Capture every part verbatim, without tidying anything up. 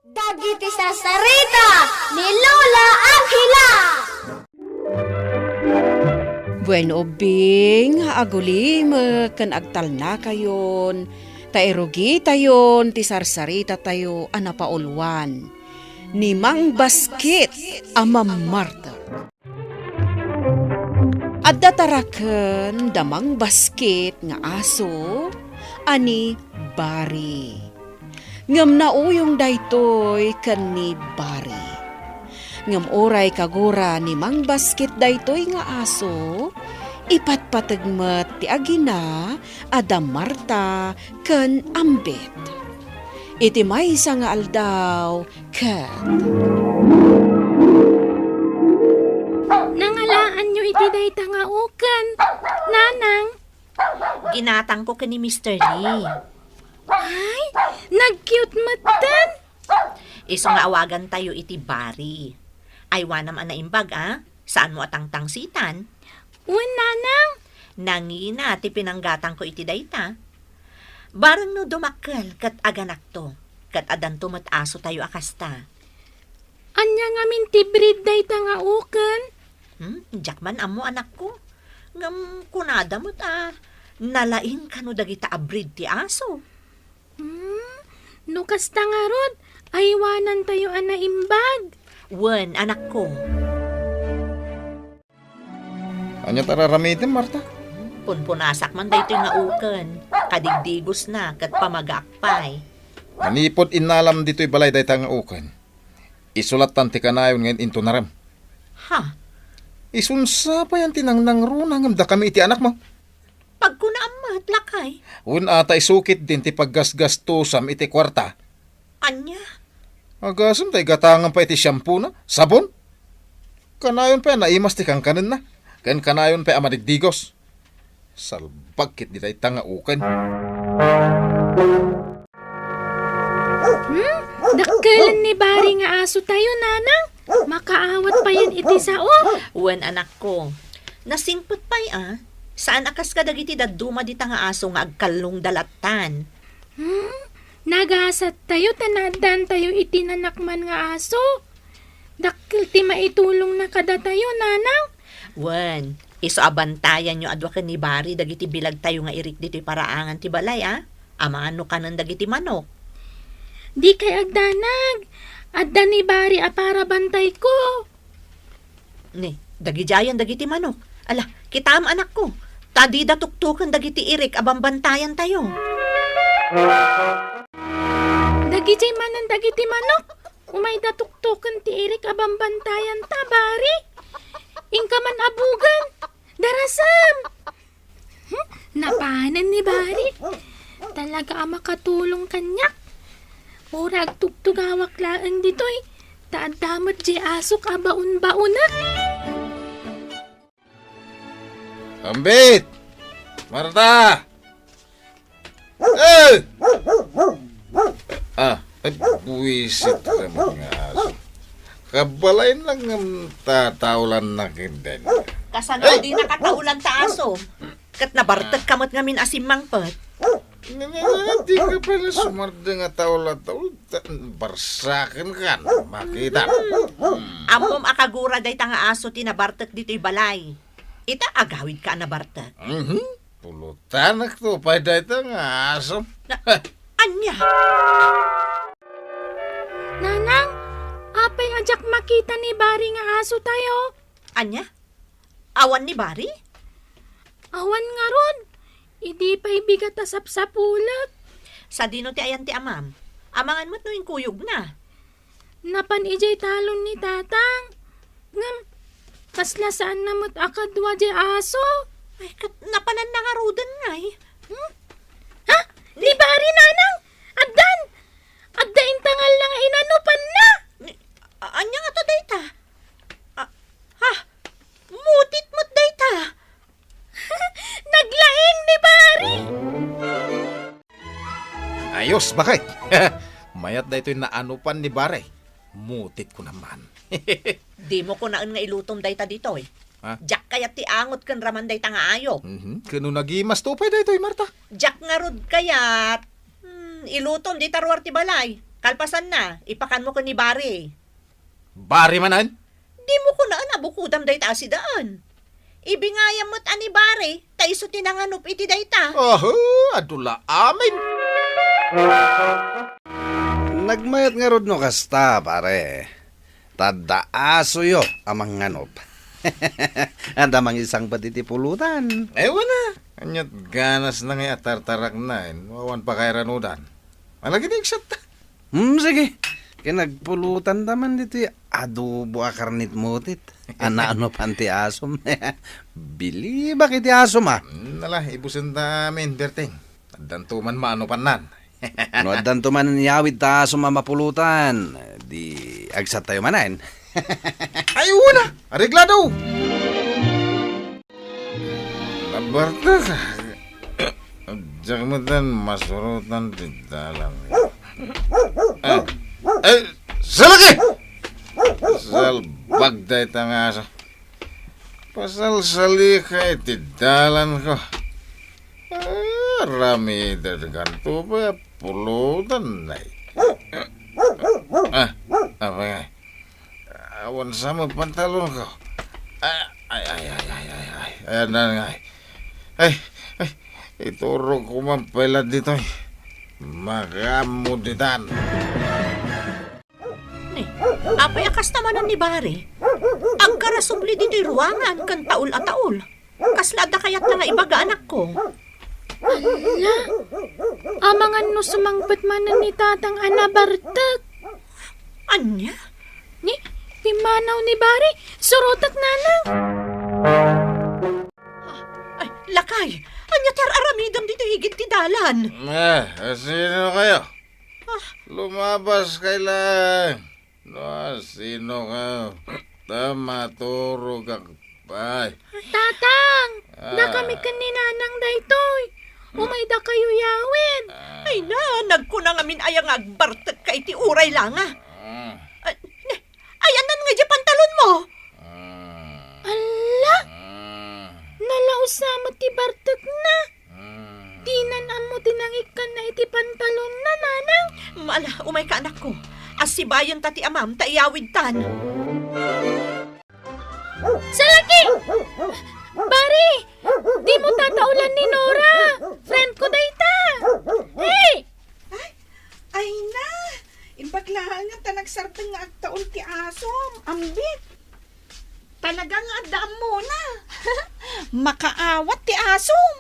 Dagiti sarsarita ni Lola Angela. Buen ubbing, agulimek ken agtalnakayon, ta irugitayon ti sarsaritatayo a napauluan, ni Mangbaskit a Mammartek. Adda taraken da Mangbaskit nga aso a ni Bari. Ngem nauyong daytoy ken ni Bari. Ngem uray kagura ni Mangbaskit daytoy nga aso, ipatpateg met ti agina a da Marta ken Ambet. Iti maysa nga aldaw, ket nangalaanyo iti dayta nga uken, Nanang? Ginatangko ken ni Mister Lee. Ay, nag-cute metten. Isu nga awagantayo iti Bari. Aywanam a naimbag, a? Saanmo a tangtangsitan? Wen, Nanang. Nangina ti pinanggatangko iti dayta. Bareng no dumakkel ket aganakto, ket addanto met asotayo a kasta. Ania ngamin ti breed dayta nga uken? Hmm, diak man ammo, anakko. Ngem kunada met a nalaing kano dagita a breed ti aso. Hmm, no kasta ngarud, aywanantayo a naimbag. Wen, anakko. Ania ti ar-aramitem, Marta? Punpunasak man daytoy nga uken. Kadigdigosna ket pamagaak pay. Manipud innalam ditoy balay dayta nga uken, isu lattan ti kanayon nga in-intunarem. Ha? Isunsa payen ti nangnangruna ngem dakami iti anakmo? Pagkunaam met, lakay. Wen a ta isu ketdin ti paggasgastosam iti kuarta. Ania? Agasem ta igatangam pay iti siampona, sabon. Kanayon pay a naimas ti kankanenna, ken kanayon pay a madigdigos. Salbag ketdi dayta nga uken. Hmm? Dakkelen ni Bari nga asotayo, Nanang. Makaawat payen iti sao. Wen, anakko. Nasingpet pay a. Saan a kas kadagiti dadduma dita nga aso nga agkallongda lattan. Hmm? Nagasattayo ta naaddaantayo iti nanakman nga aso. Dakkel ti maitulongna kadatayo, Nanang. Wen, isu a bantayanyo a dua ken ni Bari dagiti bilagtayo nga irik ditoy paraangan ti balay, a? Amangan no kanen dagiti manok. Dikay agdanag. Adda ni Bari a para bantayko. Ni, dagidiayen dagiti manok. Ala, kitaem, anakko. Ta dida tuktoken dagiti irik a bambantayantayo. Dagidiay manen dagiti manok. Umayda tuktoken ti irik a bambantayanta, Bari. Inka man abugen. Darasem. Hmm, napanen ni Bari. Talaga a makatulong kaniak. Uray agtugtugawak laeng ditoy, ta adda met diay asok a baon-baonek. Ambit! Marta! Eh! Ah, ay, buwisit ka mga aso. Kabalay na ngem tataulan na kinden. Kasano Ay! Di nakataulan ta aso? Ket nabartek ka met ngamin a simmangpet. Nga, nga, nga, di ka pala sumardeng a taula-taula, ta-, barsaken kan, makita. Hmm. Ammom a kagura dayta nga aso ti nabartek ditoy balay. Ita, agawid ka a nabartek. Mhm. Pulutanak to, pay dayta nga aso. Na, anya? Nanang, apay a diak makita ni Bari nga aso tayo? Anya? Awan ni Bari? Awan ngarud. Idi pay bigat a sapsapulek. Sadino ti ayan ti amam? Amangan met no inkuyogna. Napan idiay talon ni Tatang. Ngem, kasla saanna met a kadua diay aso. Ay, ket napananna ngaruden ngay. Hmm? Ha? Ni Bari, Nanang? Addan? Adda intangalna nga inanupanna? Ni, a-, anya ngata dayta? A, ha? Mutit met dayta. Naglaing ni Bari! Ayos, bakit? Mayat daytoy naanupan ni Bari. Mutit ko naman. Dimo kunaen nga ilutom dayta ditoy. Ha? Diak kayat ti angot ken raman dayta nga ayok. Mhm. Ken no nagimas to pay daytoy, Marta? Diak ngarud kayat. Hmm, ilutom dita ruar ti balay. Kalpasanna, ipakanmo ken ni Bari. Bari manen? Dimo kunaan a bukodam dayta a sidaan. Ibingayam met a ni Bari, ta isu ti nanganup iti dayta. Oho, adu la amin. Nagmayat ngarud no kasta, pare. Ta adda asoyo a manganup. Adda mangisangpet iti pulutan. Ay, wala. Ania't ganasna nga atartarakna, no awan pakairanudan. Malagid iksatta. Hmm, sige. Kinagpulutanta man ditoy adobo a karnit mutit. Ania, nanupan ti asom? Bilibak iti asom, a. Hmm, ala, ibusenta amin, Berting. Addanto man manupannan. No addanto man yawid ta asom a mapulutan, di agsattayo manen. Ay, wala! Areglado! Nabartek. Diak met masurotan ti dalan. Ay, ay, salaki! Salbag dayta nga aso. Pasalsalika iti dalanko. Ah, aramiden kanto pay a pulutan, ay. Ah, apay ngay. Awan sa met pantalonko. Ah, ay, ay, ay, ay, ay, ay. Ayan na nga. Ay, ay, iturogko man pay la ditoy. Makaammo ditan. Ni, apay a kasta manen ni Bari? Agkarasubli ditoy ruangan ken taul a taul. Kasla adda kayatna nga ibaga, anakko? Ala, amangan no sumangpet manen ni tatang a nabartek. Ania? Ni, pimmanaw ni Bari, surotek, nanang. Ah, ay, lakay, ania ti ar-aramidem ditoy igid ti dalan? Eh, sino kayo? Ah. Lumabas kayo lang. No, sino ka? Ta maturogak pay. Tatang, ah, dakami ken ni Nanang daytoy. Umaydakayo yawid. Ah. Ay na, nagkuna ngamin aya nga agbartekka iti uray la nga. Ah. Ah, ne, ayanna ngay diay pantalonmo? Ah. Alla! Ah. Nalaus sa met ti bartekna. Dinan ammo ti nangikkanna iti pantalonna, nanang. Ala, umayka, anakko. Assibayenta ti amam ta iyawidtan. Salaki! Bari! Dimo tataulan ni Nora! Friend ko dayta! Hey! Ay, ay na! Imbag laeng ta nagsardeng nga agtaul ti asom. Ambit! Talaga nga adda ammona. Makaawat ti asom.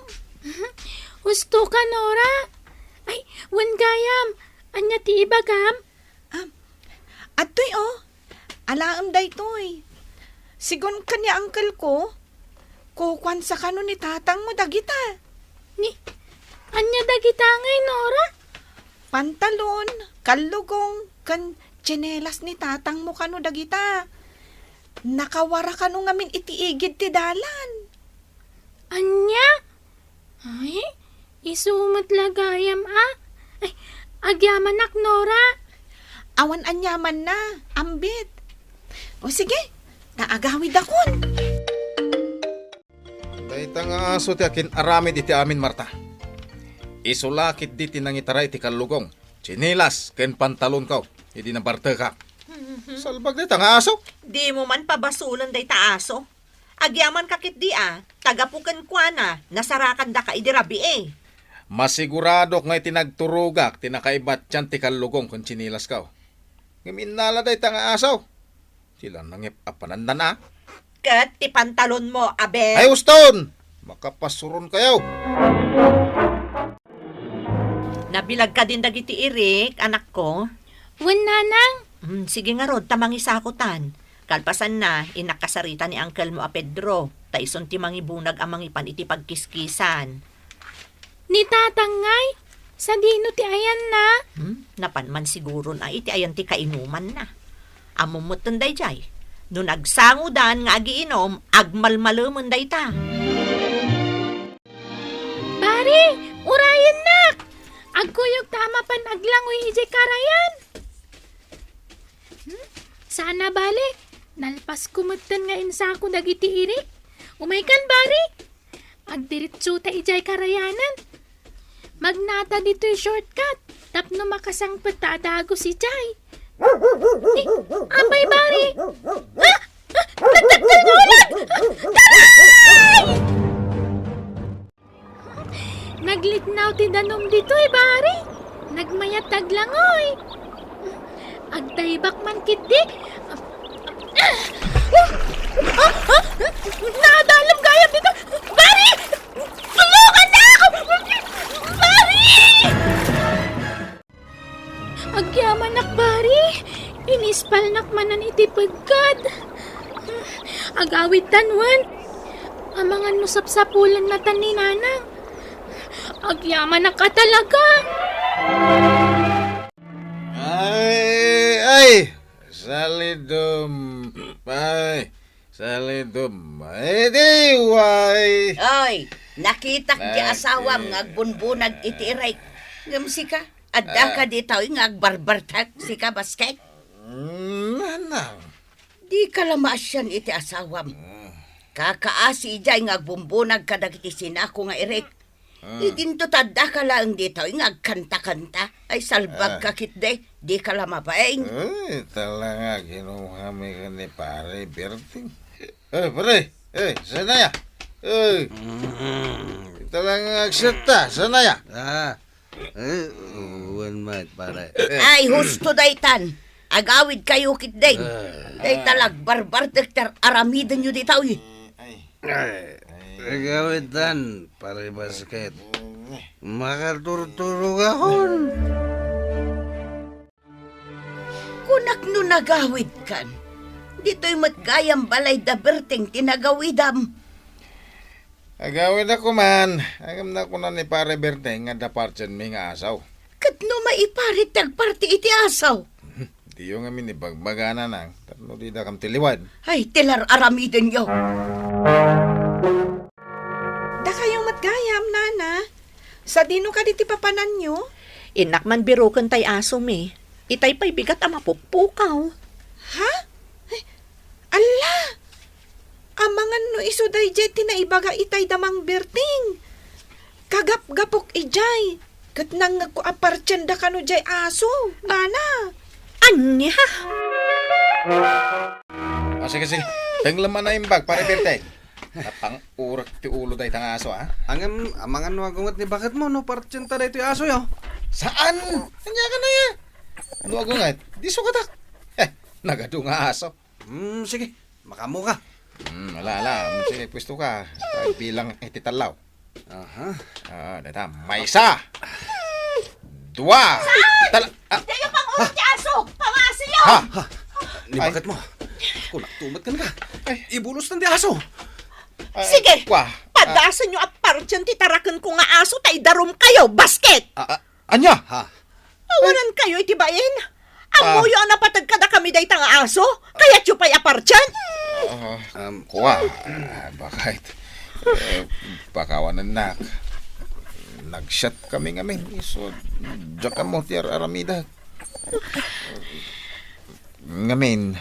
Husto ka, Nora. Ay, wen gayam, ania ti ibagam? Ah, adtoy, oh. Alaem daytoy. Sigun ken ni uncle ko, kukuan sa kano ni tatangmo dagita. Ni, ania dagita ngay, Nora? Pantalon, kallugong, ken tsinelas ni tatangmo kano dagita. Nakawara kano ngamin iti igid ti dalan. Ania? Ay, isu met la gayam, a. Ay, agyamanak, Nora. Awan aniamanna, ambit. O sige, ta agawidakon. Dayta nga aso ti akin-aramid iti amin, Marta. Isu la ketdi ti nangitara iti kallugong, tsinelas, ken pantalonko idi nabartekak. Salbag dayta nga aso. Dimo man pabasolen dayta aso. Agyamanka ketdi a, ta gapu kenkuana, nasarakandaka idi rabii. Masiguradok nga iti nagturogak ti nakaibatian ti kallugong ken tsinelas ko. Ngem innala dayta nga aso. Ti la nangip-apanandan a. Ket ti pantalonmo, abe. Ay, uston! Makapasuron kayo! Nabilag kadin dagiti irik, anakko? Wen, nanang. Hmm, sige ngarud, ta mangisakotan. Kalpasanna, innak kasarita ni uncle mo a Pedro, ta isun ti mangibunag a mangipan iti pagkiskisan. Ni tatang ngay, sadino ti ayanna? Hmm, napan man siguron a iti ayan ti kainumanna. Ammom metten daydiay, no nagsangodan nga agiinom, agmalmalemen dayta. Bari, urayennak! Agkuyogta a mapan aglangoy idiay karayan. Hmm? Saan a bale, nalpasko metten nga insako dagiti irik. Umaykan, Bari. Agdiritsota idiay karayanan. Magnata ditoy shortcut. Tapno makasangpet ta adagus idiay. Eh, apay, Bari? Ah! Ah! Nagdagdal nga ulag! Aray! Naglitnaw ti danum ditoy, Bari. Nagmayat ti aglangoy. Agtaybak man ketdi. Ah! Ah! Ah! Naadalem gayam ditoy. Bari! Tulungannak! Bari! Agyamanak, Bari. Inispalnak manen iti peggad. Agawidtan wen. Amangan no sapsapulennatan ni Nanang. Agyamanak a talaga. Ay, ay! Salidom. Ay, salidom. Ay, di, way. Oy, nakitak ti Ay, asawam eh. nga agbunbunag iti irek. Ngem sika, adda Ah. ka ditoy nga agbarbartek, sika, Basket? Mm, Nanang. Dika la maasian iti asawam. Mm. Kakaasi idiay nga agbumbunag kadagiti sinako nga irek. Mm. Idinto ta addaka laeng ditoy nga agkanta-kanta. Ay, salbag Ah. ka ketdi. Dika la mabain. Ay, talaga, kinuha mi ken ni Pare Berting. Eh, pare, eh, sanaya. Eh, Mm. talaga, agsetta, sanaya. Ah, eh, wen met, pare. Ay, husto daytan. Agawid kayo ketdi. Ah. Dayta la agbarbartek ti ar-aramidenyo ditoy. Ay. Ay, agawidtan, Pare Basket. Makaturturogakon. Kunak no nagawidkan, ditoy met gayam balay da Berting ti nagawidam. Agawidakon man, ngem nakuna ni Pare Berting nga adda partienmi nga aso. Ket no maiparit ti agparti iti aso? Diyo ngamin ibagbagana, Nang, tapno didakam ti liwad. Ay, ti ar-aramidenyo. Dakayo met gayam, Nana. Sadino kadi ti papananyo? Innak man biroken tay asomi. Itay pay bigat a mapukpukaw. Ha? Ay, alla! Amangan no isu daydiay ti naibaga itay da Mang Berting. Kagapgapok idiay. Ket nangngegko a partienda kano diay aso, Nana. Ania? Ah, sige, sige. Tenglen man a imbag, Pare Berting. Napang-urek ti ulo dayta nga aso, ha? Ngem, amangan no agunget ni baketmo no partienta daytoy asoyo. Saan? Ania ka na ya? No agunget, di sukatak. Eh, nagadu nga aso. Hmm, sige. Makaammo ka. Hmm, ala, ala. Hmm, sige, pwesto ka. Agbilang iti tallaw. Aha. Ah, data. Maysa. Dua. Saan? Tala-, ah. Diyo pang-urek ti aso. Pangasiyo. Ha? Ha? Ni Ay. baketmo. Kunak tumet ken ka. Ay. Ibulos tan ti aso. Ah, Sige. Kwa. Padasenyo a partien ti tarakenko nga aso ta idarum kayo, Basket. Ah, ah, Ania? Ha? Awanan kayo iti bain? Ah. Ammoyo a napateg kadakami dayta nga aso? Kayatyo pay a partien? Ah, Um, kua. Ah, bakit? Eh, pakawanennak. Nagsiat kami ngamin. Isu, diak ammo ti ar-aramidek. Ngamin,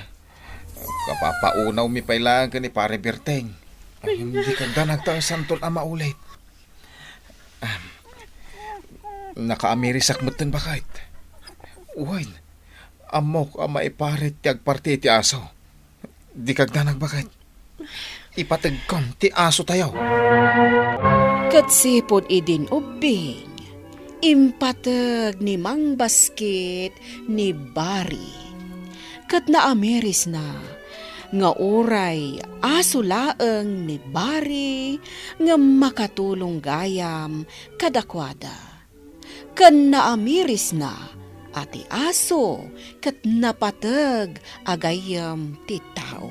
kapapaunaw mi pay laeng ken ni Pare Berteng. Ay, hindi ka da nagtaesanton a maulit. Ah, nakaamirisak metten, bakit? Wen, ammok a maiparit ti agparti iti aso. Di kagdanag, bakit? Ipategkon ti aso tayo. Ket sipud idin ubbing, impateg ni Mang Basket ni Bari. Ket naamirisna nga uray aso laeng ni Bari nga makatulong gayam kadakuada. Ken naamirisna a ti aso ket napateg a gayyem ti tao.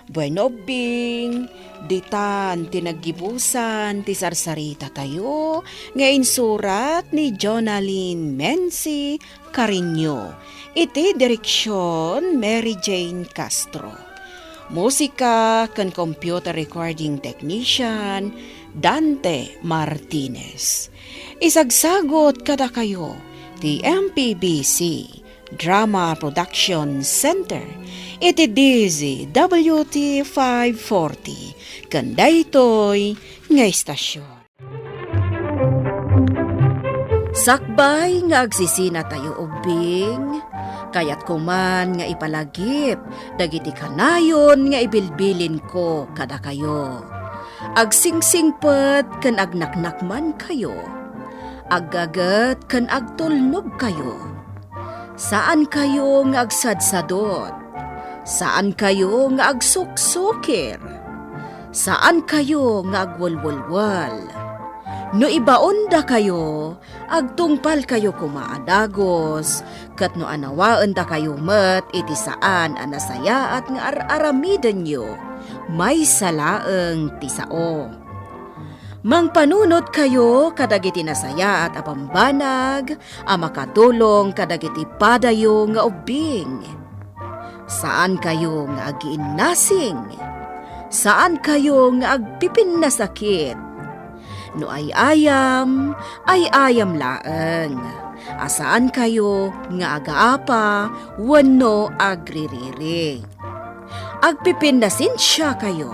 Bueno, ubbing, ditan ti naggibusan ti sarsaritatayo nga insurat ni Jonalyn Menzi Cariño, iti direksion Mary Jane Castro. Musika ken computer recording technician, Dante Martinez. Isagsagut kadakayo ti M P B C Drama Production Center iti D Z W T five forty ken daytoy nga istasyon. Sakbay nga agsisinatayo ubbing, kayatko man nga ipalagip dagiti kanayon nga ibilbilinko kadakayo. Agsingsingpet ken agnaknakmankayo. Aggaget ken agtulnogkayo. Saankayo nga agsadsadot. Saankayo nga agsuksukir. Saankayo nga agwelwelwel. No ibaondakayo, agtungpalkayo koma a dagus, ket no anawaendakayo met iti saan a nasayaat nga ar-aramidenyo, maysa laeng ti sao. Mangpanunotkayo kadagiti nasayaat a bambanag a makatulong kadagiti padayo nga ubbing. Saankayo nga agiinnasing. Saankayo nga agpipinnasakit. No ay-ayam, ay-ayam laeng, a saankayo nga agaapa wenno agririri. Agpipinnasensiakayo,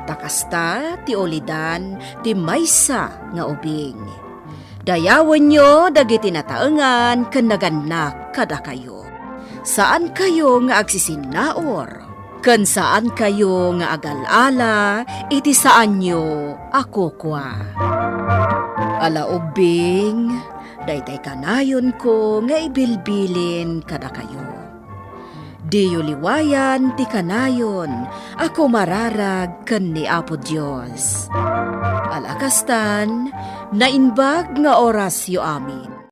ta kasta ti ulidan ti maysa nga ubing. Dayawenyo dagiti nataengan ken nagannak kadakayo. Saankayo nga agsisinnaur, ken saankayo nga agal-ala iti saanyo a kukua. Ala ubbing, daytay kanayonko nga ibilbilin kadakayo. Diyo liwayan ti kanayon a kumararag ken ni Apo Dios. Ala kastan, naimbag nga orasyo amin.